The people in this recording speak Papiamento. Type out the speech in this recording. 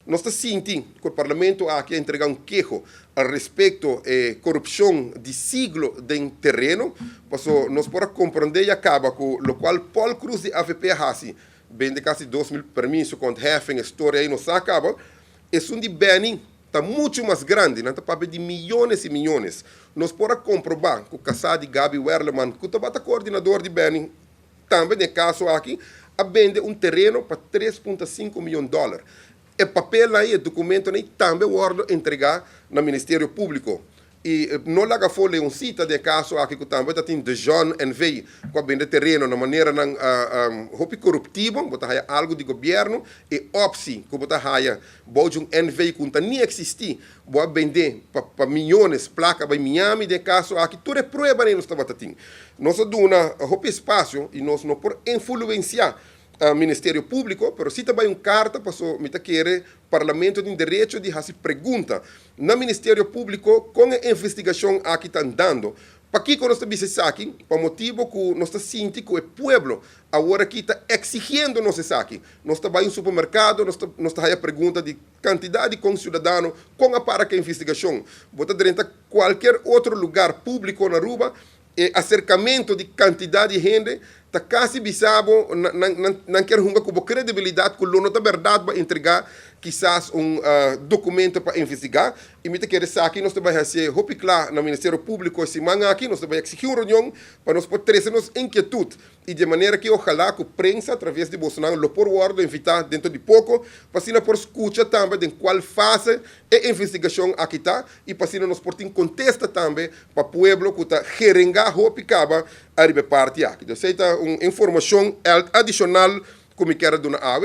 Nos ta sinti ku e parlamento aki a entregá un keho al respekto e korupshon di siglo den tereno, paso nos por a komprondé ya kaba ku lokual Paul Croes di avp a hasi, bende kasi 2000 permiso ku ontheffing, e storia ei nos sa kaba. Esun di Benny ta muchu mas grandi, nan ta papia di miyones i miyones. Nos por a komprobá ku kasá di Gaby Werleman, ku tabata koordinador di Benny tambe den e kaso aki, a bende un tereno pa 3,5 miyon dòler. E papelnan ei, e dokumentonan ei tambe wòrdu entregá na Ministerio Públiko. I no laga afó Leoncita den e kaso aki, ku tambe ta tin De John NV, ku a bende tereno na maneranan hopi koruptivo. Bo ta haya algu di gobièrnu, e optie ku bo ta haya bou di un NV ku no ta ni eksistí, bo a bende pa miyones plaka bai Miami den e kaso aki. Tur e pruebanan nos tabata tin. Nos a duna hopi espasio i nos no por influensiá Ministerio Públiko, pero si ta bai un karta, paso mi ta kere parlamento tin derecho di hasi pregunta na Ministerio Públiko kon e investigashon aki ta andando. Pakiko nos ta bisa esaki? Pa motibu ku nos ta sinti ku e pueblo awor aki ta eksigiendo nos esaki. Nos ta bai un supermerkado, nos ta haya pregunta di kantidat di konsiudadano kon a para ku e investigashon. Bo ta drenta kualke otro lugá públiko na Aruba, e aserkamentu di kantidat di hende ta kasi bisa bo nan ke hunga ku kredibilidat ku lo no ta berdat pa entregá kisas un dokumento pa investigá. I mi ta kere esaki nos ta bai hasi hopi kla na Ministerio Públiko e siman aki. Nos ta bai eksigí un reunion pa nos por trese nos inkietut i di manera ku ojalá ku prensa a traves di bosonan lo por wòrdu invitá dentro di poko pa asina por skucha tambe den kual fase e investigashon aki ta i pa asina nos por tin kontesta tambe pa pueblo ku ta gerengá hopi kaba ariba e parti aki. Anto, ta un informashon adishonal ku mi ke duna awe.